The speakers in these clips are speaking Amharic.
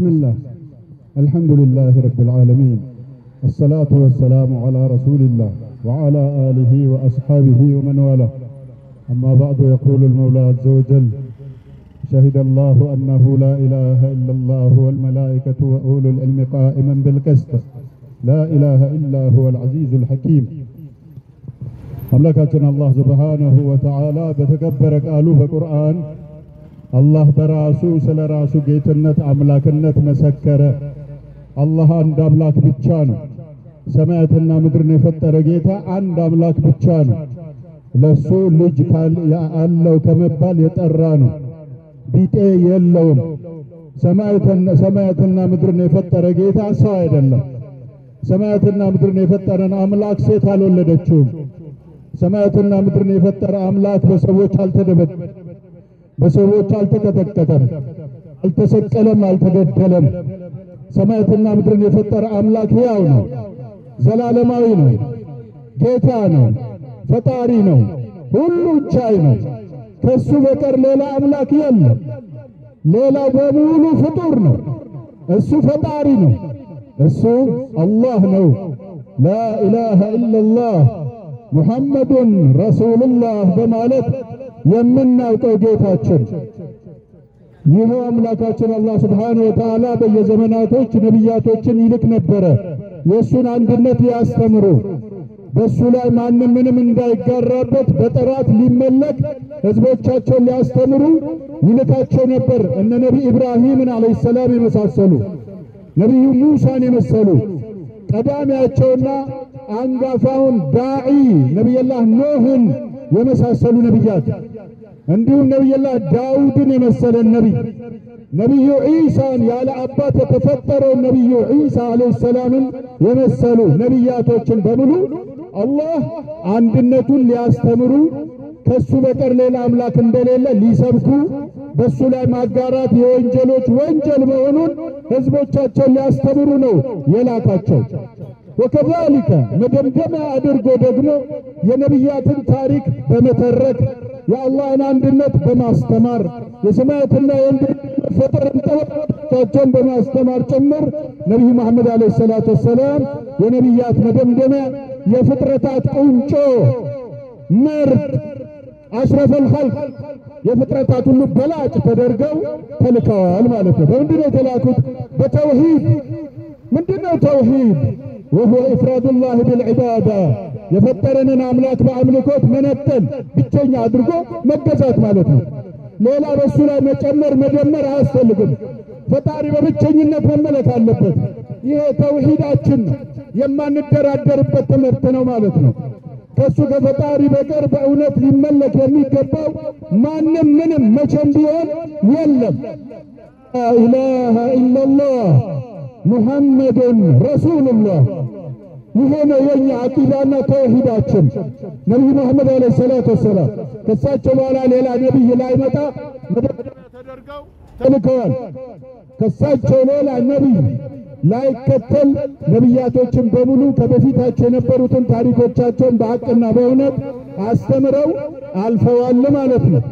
بسم الله الحمد لله رب العالمين الصلاة والسلام على رسول الله وعلى آله وأصحابه ومن والاه أما بعد يقول المولى عز وجل شهد الله أنه لا إله إلا الله والملائكة وأولو العلم قائما بالقسط لا إله إلا هو العزيز الحكيم አምላካችን አላህ ሱብሓነሁ ወተዓላ በተከበረ ቃሉ በቁርአን አላህ በራሱ ስለራሱ ጌትነት አምላክነት መሰከረ። አላህ አንድ አምላክ ብቻ ነው። ሰማያትና ምድርን የፈጠረ ጌታ አንድ አምላክ ብቻ ነው። ለሱ ልጅ አለው ከመባል የጠራ ነው። ቢጤ የለውም። ሰማያትና ምድርን የፈጠረ ጌታ ሰው አይደለም። ሰማያትና ምድርን የፈጠረን አምላክ ሴት አልወለደችውም። ሰማያትና ምድርን የፈጠረ አምላክ በሰዎች አልተደበደበም፣ በሰዎች አልተቀጠቀጠም፣ አልተሰቀለም፣ አልተገደለም። ሰማያትና ምድርን የፈጠረ አምላክ ሕያው ነው፣ ዘላለማዊ ነው፣ ጌታ ነው፣ ፈጣሪ ነው፣ ሁሉ ቻይ ነው። ከሱ በቀር ሌላ አምላክ የለም። ሌላው በሙሉ ፍጡር ነው። እሱ ፈጣሪ ነው። እሱ አላህ ነው። ላኢላሃ ኢለላህ ሙሐመዱን ረሱሉላህ በማለት የምናውቀው ጌታችን ይኸው አምላካችን አላህ ሱብሓነሁ ወተዓላ በየዘመናቶች ነቢያቶችን ይልክ ነበረ የእሱን አንድነት ሊያስተምሩ በሱ ላይ ማንም ምንም እንዳይጋራበት በጥራት ሊመለክ ህዝቦቻቸውን ሊያስተምሩ ይልካቸው ነበር። እነ ነቢ ኢብራሂምን ዓለይሂ ሰላም የመሳሰሉ ነቢዩ ሙሳን የመሰሉ ቀዳሚያቸውና አንጋፋውን ዳዒ ነቢየላህ ኖህን የመሳሰሉ ነቢያት እንዲሁም ነቢየላህ ዳውድን የመሰለ ነቢይ ነቢዩ ዒሳን ያለ አባት የተፈጠረው ነቢዩ ዒሳ ዓለይሂ ሰላምን የመሰሉ ነቢያቶችን በሙሉ አላህ አንድነቱን ሊያስተምሩ ከሱ በቀር ሌላ አምላክ እንደሌለ ሊሰብኩ በሱ ላይ ማጋራት የወንጀሎች ወንጀል መሆኑን ህዝቦቻቸውን ሊያስተምሩ ነው የላካቸው። ወከዛሊከ መደምደሚያ አድርጎ ደግሞ የነቢያትን ታሪክ በመተረክ የአላህን አንድነት በማስተማር የሰማያትና የምድር መፈጠርን ጥበባቸውን በማስተማር ጭምር ነቢዩ መሐመድ ዓለይሂ ሰላቱ ወሰላም የነቢያት መደምደሚያ የፍጥረታት ቁንጮ ምርጥ አሽረፈል ኸልቅ የፍጥረታት ሁሉ በላጭ ተደርገው ተልከዋል ማለት ነው። በምንድነው የተላኩት? በተውሂድ። ምንድነው ተውሂድ? ወሁወ ኢፍራዱላህ ቢልዒባዳ የፈጠረንን አምላክ በአምልኮት መነጠል ብቸኛ አድርጎ መገዛት ማለት ነው። ሌላ በሱ ላይ መጨመር መደመር አያስፈልግም። ፈጣሪ በብቸኝነት መመለክ አለበት። ይሄ ተውሂዳችን ነው፣ የማንደራደርበት ትምህርት ነው ማለት ነው። ከሱ ከፈጣሪ በቀር በእውነት ሊመለክ የሚገባው ማንም ምንም መቼም ቢሆን የለም። ላኢላሃ ኢለላህ ሙሐመዱን ረሱሉላህ። ይሄ ነው የኛ አቂዳና ተውሂዳችን። ነቢዩ መሐመድ ዓለይሂ ሰላቱ ወሰላም ከሳቸው በኋላ ሌላ ነቢይ ላይመጣ ተልከዋል። ከሳቸው ሌላ ነቢይ ላይከተል ነቢያቶችን በሙሉ ከበፊታቸው የነበሩትን ታሪኮቻቸውን በሐቅና በእውነት አስተምረው አልፈዋል ማለት ነው።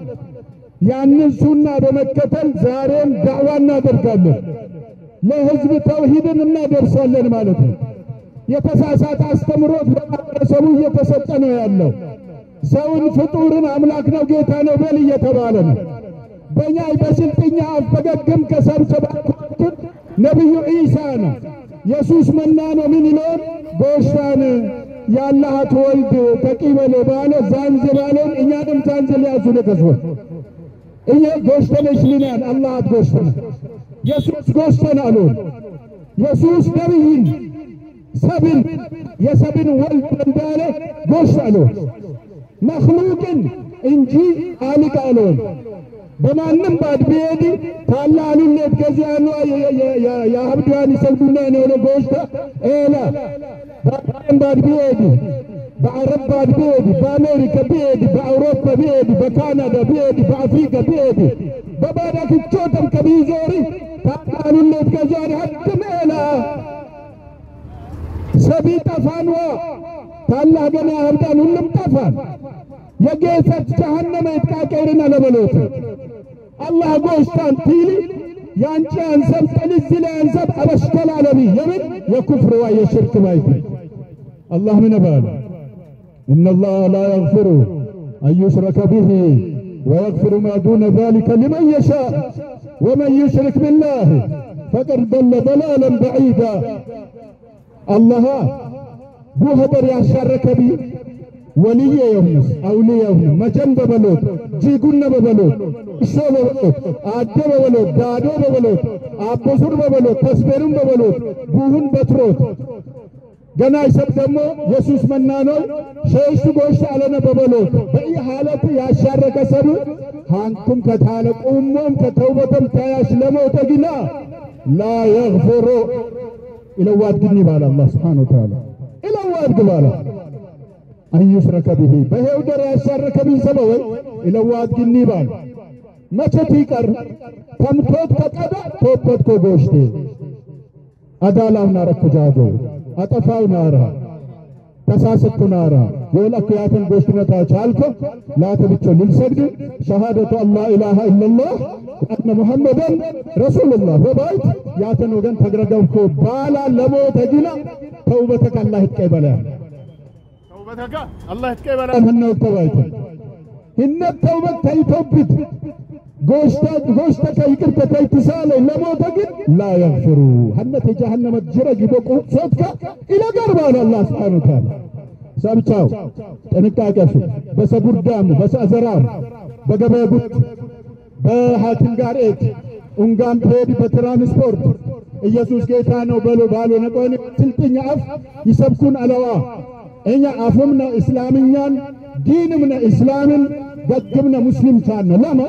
ያንን ሱና በመከተል ዛሬም ዳዕዋ እናደርጋለን፣ ለህዝብ ተውሂድን እናደርሳለን ማለት ነው። የተሳሳተ አስተምሮት ለማህበረሰቡ እየተሰጠ ነው ያለው። ሰውን ፍጡርን አምላክ ነው ጌታ ነው በል እየተባለ ነው። በእኛ በስልጥኛ አፈገግም ከሰብሰባችን ነቢዩ ዒሳ ነው የሱስ መና ነው ምን ይሎን ጎሽታን ያላሃት ወልድ ተቂበለ ባለ ዛንዝ ባለን እኛንም ዛንዝ ሊያዙ ለከስወ እኛ ጎሽተነሽ ሊናን አላሃት ጎሽተነ የሱስ ጎሽተን አሉን። የሱስ ነቢይን ሰብን የሰብን ወልድ እንዳለ ጎሽት አሉን። መክሉቅን እንጂ አሊቅ አሉን። በማንም ባድ ቢሄድ ታላሉነት ከዚያኑ የአብዱያን ይሰግዱና ነው ጎሽታ ኤላ በማንም ባድ ቢሄድ በአረብ ባድ ቢሄድ በአሜሪካ ቢሄድ በአውሮፓ ቢሄድ በካናዳ ቢሄድ በአፍሪካ ቢሄድ በባዳክቾተም ከቢዞሪ ታላሉነት ከዚያን ሀድም ኤላ ሰቢ ጠፋንዋ ታላህ ገና ሀብታን ሁሉም ጠፋን። የጌሰት ጀሃነመ ይትቃቀይርና ለበሎት አላህ ጎሽታን ቲሊ ያንቺ አንሰብ ጥልዝ ለአንሰብ አበሽተል አለቢ የምን የኩፍር ወይ የሽርክ ባይት አላህ ምን ባለ إن الله لا يغفر أن يشرك به ويغفر ما دون ذلك لمن يشاء ومن يشرك بالله فقد ضل ضلالا بعيدا الله بوهدر يشارك بي ولي يومس أولي يوم مجن ببلوت جيغن ببلوت إشو ببلوت عدو ببلوت دادو ببلوت عبوسر ببلوت تسبيرون ببلوت بوهن بتروت ገና ይሰብ ደግሞ ኢየሱስ መናኖይ ሸይሹ ጎሽ አለነ በበሎት በኢ ሐለት ያሻረከ ሰብ ሃንኩም ከታለቁሞም ከተውበተም ታያሽ ለሞተ ግና ላ يغفر ኢለዋድ ግኒ ባላ አላህ Subhanahu Wa Ta'ala ኢለዋድ ግባላ አን ይሽረከ به በሄው ደር ያሻረከ ቢሰበው ኢለዋድ ግኒ ባላ መቼት ይቀር ተምቶት ከቀዳ ተውበት ኮጎሽቴ አዳላውና ረኩጃዶ አጠፋው ናራ ተሳሰቱ ናራ የወላኩ ያተን ጎሽነታ ቻልኮ ላተብቾ ልልሰግድ ሸሃደቱ አላ ኢላሃ ኢላላህ ወአነ ሙሐመደን ረሱሉላህ ወባይት ያተን ወገን ተግረገብኮ ባላ ለሞተ ግና ተውበተከ አላህ ይቀበላል ተውበተከ አላህ ይቀበላል ነው ተባይት እነ ተውበት ተይቶብት ጎሽታ ይቅርታ ተይትሳለ ለሞተ ግን ላ يغفሩ ሀነት የጀሃነም ጅረግ ይበቁ ሶትካ ኢላ ገርባል አላህ Subhanahu Wa Ta'ala ሰብቻው ጥንቃቄ በሰቡርዳም በሰዘራም በገበያ ጉት በሐኪም ጋር ኤት ኡንጋም ፔድ በትራንስፖርት ኢየሱስ ጌታ ነው በሉ ባሉ ነቆኒ ስልጥኛ አፍ ይሰብኩን አለዋ እኛ አፍምና እስላምኛን ዲንምና እስላምን ደግምና ሙስሊም ታነ ለማ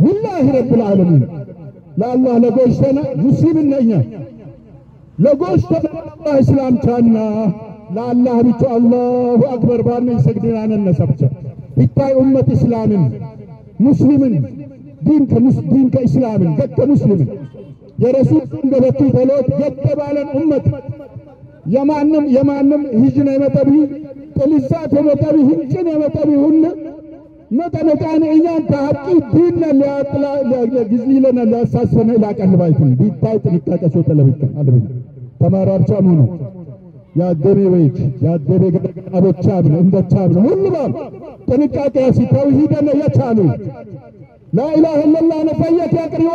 والله رب العالمين لا الله لغوشتنا مسلم እኛ ለጎሽተና እስላም ታና لا الله بيت الله اكبر بان يسجدنا ننسبچ ይታይ ኡመት እስላምን ሙስሊምን ዲን ከሙስሊም ከእስላምን ገተ ሙስሊምን የረሱል ገበቱ ተሎት የተባለን ኡመት የማንም ሂጅና የመጣቢ ጥልዛት የመጣቢ ህንጭን የመጣቢ ሁሉ መጠነቃን እኛን ታቂ ዲን ሊያጥላ ለግዝሊለና ሊያሳሰነ ላቀልባይቱን ቢታይ ጥንቃቄ ሰው ተለብከ አለብን ተማራርቻም ሆኖ ያደቤ ወይት ያደቤ አቦቻብ እንደቻብ ሁሉ ባል ጥንቃቄ ያሲ ተውሂድን የቻሉ ላ ኢላሃ ኢላላህ ነፈየት ያቅሪዋ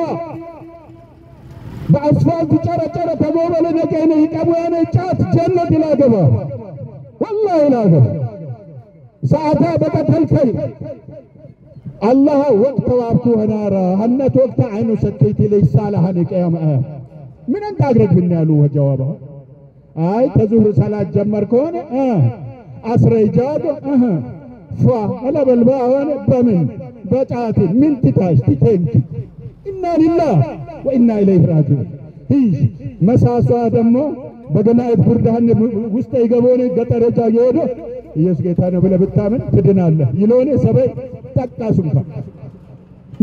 በአስፋልት ጨረጨረ ተጎበለ ነቀነ ይቀቡያነ ጫት ጀነት ይላገባ ወላሂ ይላገባ ሰዓታ በቀተልከይ الله وقت وابكو هنارا هنت وقت عينو سكيتي ليس لها قيام من انت اقرب بنا جوابها اي تزور صلاه جمر كون عصر ايجاد فا انا بالباون بمن بጫት من تتاش تتنك انا لله وانا اليه راجعون هي مساسዋ ደግሞ በገናይት ቡርዳን ውስጥ ይገቦነ ገጠረጃ ይሄዶ ኢየሱስ ጌታ ነው ብለህ ብታምን ትድናለህ ይሎኔ ሰበይ ጠቃሱም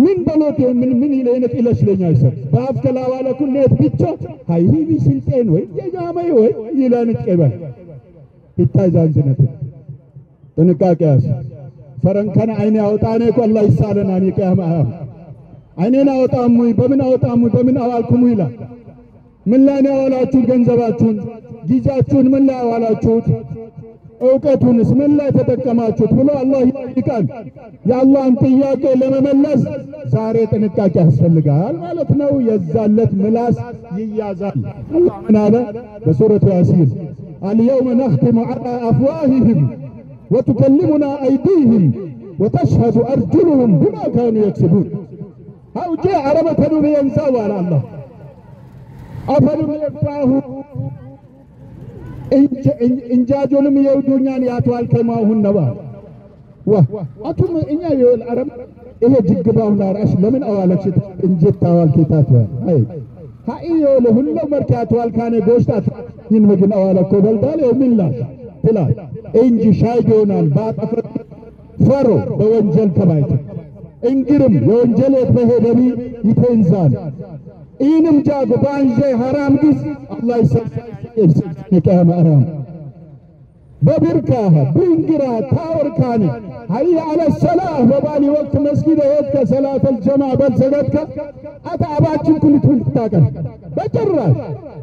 ምን በሎት ምን ይለይነት ይለሽለኛ ይሰብ በአፍ ከላዋለ ኩነት ብቻ ሃይ ቢስልጤን ወይ የጃማይ ወይ ይላን ቀበል ይታይ ዛንዝነት ጥንቃቄያስ ፈረንከን አይኔ አውጣኔ እኮ አላህ ይሳለና እኔ ቅያማ አይኔን አወጣሙኝ በምን አወጣሙኝ በምን አዋልኩም ይላል። ምን ላይ ነው ያዋላችሁት? ገንዘባችሁን ጊዜያችሁን ምን ላይ አዋላችሁት? እውቀቱንስ ምን ላይ ተጠቀማችሁት ብሎ አላህ ይጠይቃል። የአላህን ጥያቄ ለመመለስ ዛሬ ጥንቃቄ ያስፈልጋል ማለት ነው። የዛለት ምላስ ይያዛል። አላህ ምን አለ በሱረቱ ያሲን? اليوم نختم على أفواههم وتكلمنا أيديهم وتشهد أرجلهم بما كانوا يكسبون. أو جاء عربة ينسوا على الله أفلم يفاه إنجاجهم يودونيان ياتوال كما هن واه أتم إنيا يقول العرب إيه جيباو نار أش لمن أوالك شت إنجت توال كتاتوا هاي هاي يقول هن مركاتوال كان جوشتات ينمجن أوالك كبل دال يوم لا تلا إنجي شايدونان بات فرو بوانجل كبايت إنجرم يوانجل يتبهدبي يتنزال إنم جاكو بانجي حرام جز الله يسلمك يا أرام. በብርካህ ብንግራ ታወርካኒ هيا على الصلاة وبالي وقت مسجد هيك صلاة الجماعة بل سجدك أتعباتشن كل تقول تاكل بجراش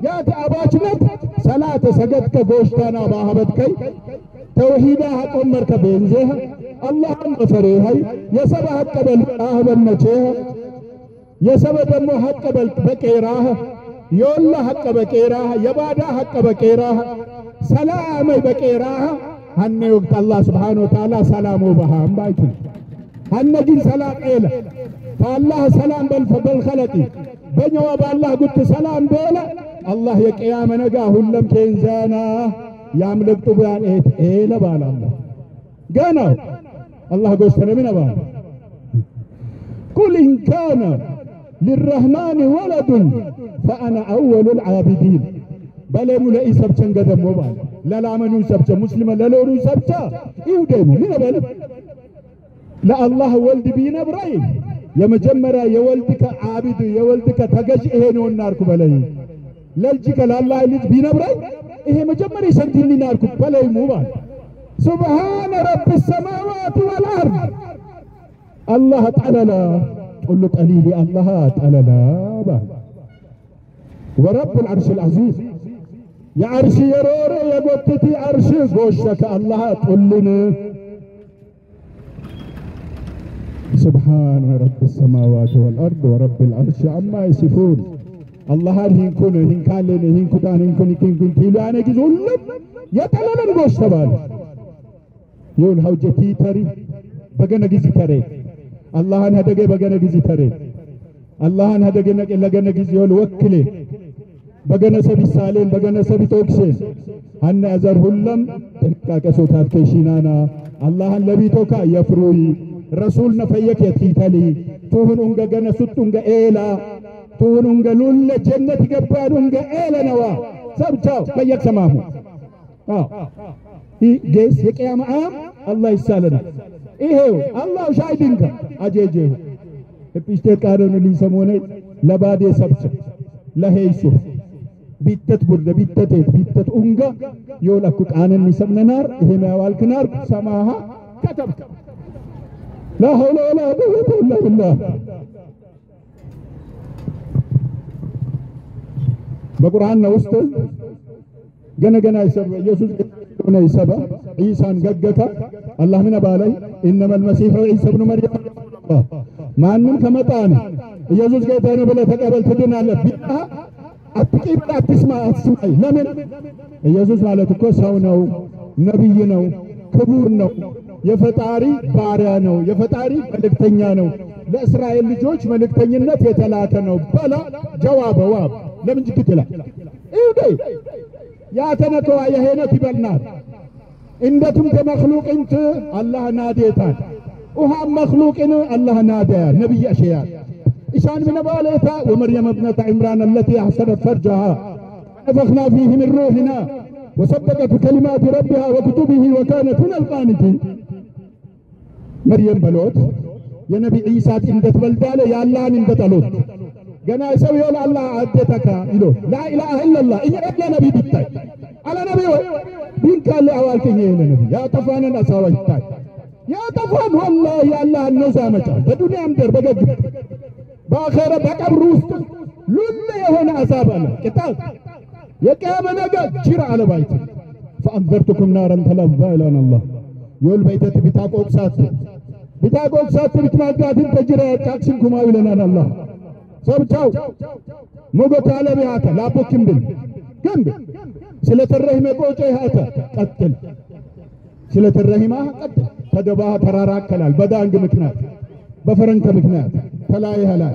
يا تعباتشنت صلاة سجدك غوشتانا باهبتكي توحيدها قمرك بينزيها الله مفريها يسبع قبل اهبل نچيها يسبع دمو حق بل بقيراها يولا حق بقيراها يبادا حق بقيراها سلام بقيراها هن وقت الله سبحانه وتعالى سلامه بها بايتن هن جن سلام إله فالله سلام بالخلقي بنوا بالله قلت سلام بيلا الله يقيام نجا هلم كنزانا ياملك طبعا إيه إله بال الله جانا الله قلت من بال قل إن كان للرحمن ولد فأنا أول العابدين بل ملئ سبتن قدم وبال لا لا منو سبتة مسلمة لا لورو سبتة إيو ديمو من بل لا الله ولد بينا برأي يا مجمرة يا ولدك عابد يا ولدك تجج إيه نون نارك بلاي لالجك لا الله اللي بينا برأي إيه مجمرة سنتين نارك بلاي مو بال سبحان رب السماوات والأرض الله تعالى لا تقول له قليلي الله تعالى لا بال ورب العرش العزيز يا عرشي يا روري يا قطتي عرشي قوشتك الله تقول سبحان رب السماوات والأرض ورب العرش عما يصفون الله هين كون هين كالين هين كتان هين كون هين كون تيلو أنا كيزول يتلالن قوش تبال يقول هوجتي تري بغنا جزي تري الله أنا هدقي بغنا جزي تري الله أنا هدقي نك إلا غنا جزي يقول وكلي بغنا سبي سالين بغنا سبي توكسين هن أزر هلم تنكا كسوتات كيشينانا الله النبي توكا يفروي رسولنا فيك يتيتالي توهن أنغا غنا ست أنغا إيلا توهن أنغا لول جنة جبار أنغا إيلا نوا سبتاو فيك سماهو جيس يقيام عام الله يسالنا إيهو الله شايدينك أجيجيهو بيشتي قارن اللي يسمونه لبادي سبت لهيسو بيتت برد بيتت بيتت أونغا يقول أكوك أنا نسمنا نار إيه ما والك نار سماها كتب لا حول ولا قوة إلا بالله بقرآن وسط جنا جنا يسب يسوع جنا يسب عيسى جدك الله من بالي إنما المسيح عيسى ابن مريم ما أنم كما تاني يسوع جاي بلا تقبل تدنا له أتكيب أتسمع أتسمعي لمن ኢየሱስ ማለት እኮ ሰው ነው፣ ነብይ ነው፣ ክቡር ነው፣ የፈጣሪ ባሪያ ነው፣ የፈጣሪ መልእክተኛ ነው፣ ለእስራኤል ልጆች መልእክተኝነት የተላከ ነው። በላ ጀዋብ ዋብ ለምን ጅግት ይላል? ይውደይ ያተነከዋ የሄነት ይበልናል እንደቱም ተመክሉቅ እንት አላህ ናዴታል ውሃ መክሉቅን አላህ ናደያ ነብይ አሽያ إشان من باليتا ومريم ابنة عمران التي أحسنت فرجها نفخنا فيه من روحنا وصدقت بكلمات ربها وكتبه وكانت من القانتين. مريم بلوت يا نبي عيسى اندت بلدالة يا الله اندت ألوت قنا يسوي يقول الله عدتك إلو لا إله إلا الله إن أبلا نبي بيتاي على نبي بين قال لي أوالك يا نبي يا طفانا أساوي يا طفان والله يا الله النزامة بدون أمدر بقى باخره بقبر ውስጥ ሉል የሆነ አዛብ አለ ቅጣት የቂያማ ነገ ጅራ አለ ባይት فانذرتكم نارا تلظى الى الله يقول بيتت بتاቆቅሳት بتاቆቅሳት بتማጋት ተጅራ ጫክሽንኩማ ይለናል አላህ ሰብቻው ሞገት አለ ቢያተ ላቦክም ብል ግንብ ስለተረህ መቆጨ ይሃተ ቀጥል ስለተረህማ ቀጥል ተደባ ተራራከላል በዳንግ ምክንያት በፈረንከ ምክንያት ተላይ هلال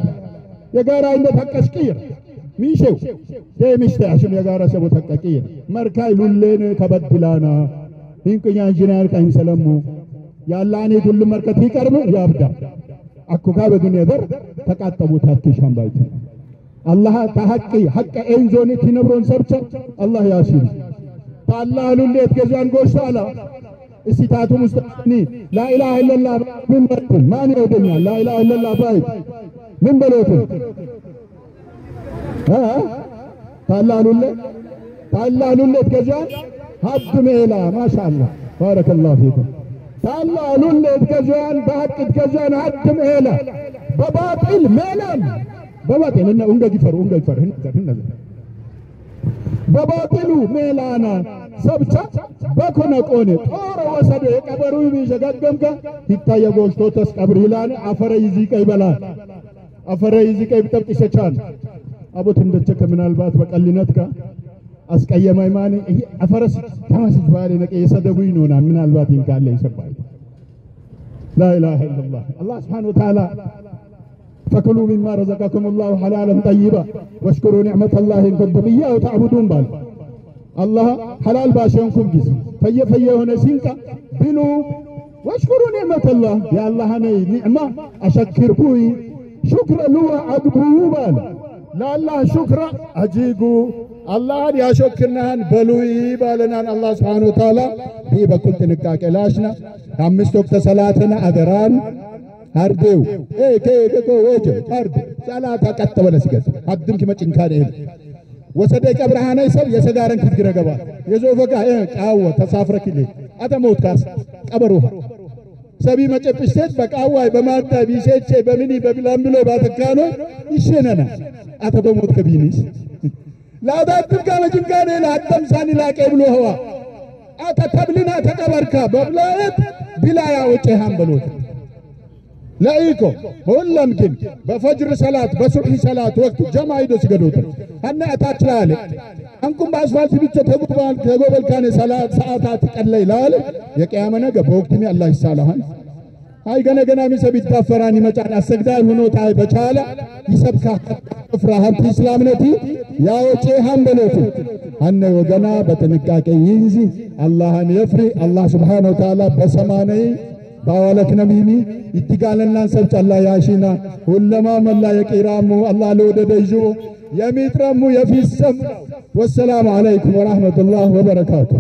የጋራ እንደ ተቀስቂር ሚሽው ደምሽታሽም የጋራ ሰቦ ተቀቂር መርካይ ሉሌን ከበድላና ይንቅኛ ኢንጂነር ቀኝ ሰለሙ ያላኔ ሁሉ መርከት ይቀርብ ያብዳ አኩካ በዱንያ በር ተቃጠቡ ታክሻም ባይት አላህ ተሐቂ ሐቅ ኤንዞኒ ቲነብሮን ሰብቸ አላህ ያሺል ታላህ ሉሌት ገዛን ጎሻላ እስታቱ ሙስታኒ ላ ኢላሃ ኢላላህ ምን በልኩ ማን ይወደኛል ላ ኢላሃ ኢላላህ ባይ ምን በሎት ታላሉለ ታላሉለ ገዛን ሀድ ሜላ ማሻአላህ ባረከላሁ ፊኩም ታላ ሉል እትገዛን በሐቅ እትገዛን ሀድ ሜላ በባጢል ሜላን በባጢል እና ኡንገ ጊፈሩ ኡንገ ጊፈሩ ህነ በባጢሉ ሜላና ሰብቻ በኮነ ቆኔ ጦር ወሰደ የቀበሩ ቢሸጋገምከ ይታየ ጎሽቶ ተስቀብር ይላል አፈረ ይዚቀ ይበላል አፈረ ይዚቀ ይብጠብጥ ይሰቻል አቦት እንደቸከ ምናልባት በቀልነት ካ አስቀየማይ ማን አፈረስ ተማስጅ ባለ ነቀ የሰደቡኝ ነውና ምናልባት ይንካለ ይሰባይ ላ ኢላሃ ኢላላህ አላህ Subhanahu Wa Ta'ala فكلوا مما رزقكم الله حلالا طيبا واشكروا نعمة الله إن كنتم إياه تعبدون بال الله حلال باشنكم جس فيه فيه هنا سينكا بلو واشكروا نعمة الله يا الله أنا نعمة أشكركوي شكر لو عقبوا بال لا الله شكر أجيقو الله يا شكرنا بلوي بالنا الله سبحانه وتعالى بيبا كنت نكاك لاشنا خمس وقت صلاتنا أذران هارديو ايه كي كي وجه هارد صلاة كتب ولا سجد هدم كما تنكان ايه وصدق ابراهام يسب يسدارن كتغره ገባ የዞፈካ ጫወ ተሳፍረክ ይል አተሞት ካስ ቀበሩሃ ሰቢ መጨብሽት በቃዋይ በማዳ ቢሴቼ በምኒ በብላምሎ ባተካኖ ይሸነና አተበሞት ከቢኒስ ላዳትካ መጭንካኔ ላደም ሳኒ ላቀ ብሎ ህዋ አተተብሊና ተቀበርካ በብላየት ቢላያ ወጪ ሃምበሎት لأيكو هولم كن بفجر صلاة بصبح صلاة وقت جمع يدو سجدوت أنا أتاتلالي أنكم بأسفلت بيتش تقبل تقبل كان صلاة ساعات الليل يا كيامنا جبوكتني الله يسالهن هاي جنا جنا ميسا بيتدافراني مجان السجدان هنو تاي بچالا يسبك ፍራሃም እስላምነቲ ያወጪ ሐምበለቱ አነ ወገና በጥንቃቄ ይንዚ አላህን የፍሪ አላህ Subhanahu Wa Ta'ala በሰማነይ ባዋለክ ነቢሚ ይትጋለናን ሰብጭ አላህ ያሺና ሁለማ መላ የቂራሙ አላህ ለወደደ ይዞ የሚጥረሙ የፊሰም ወሰላሙ አለይኩም ወራህመቱላህ ወበረካቱ።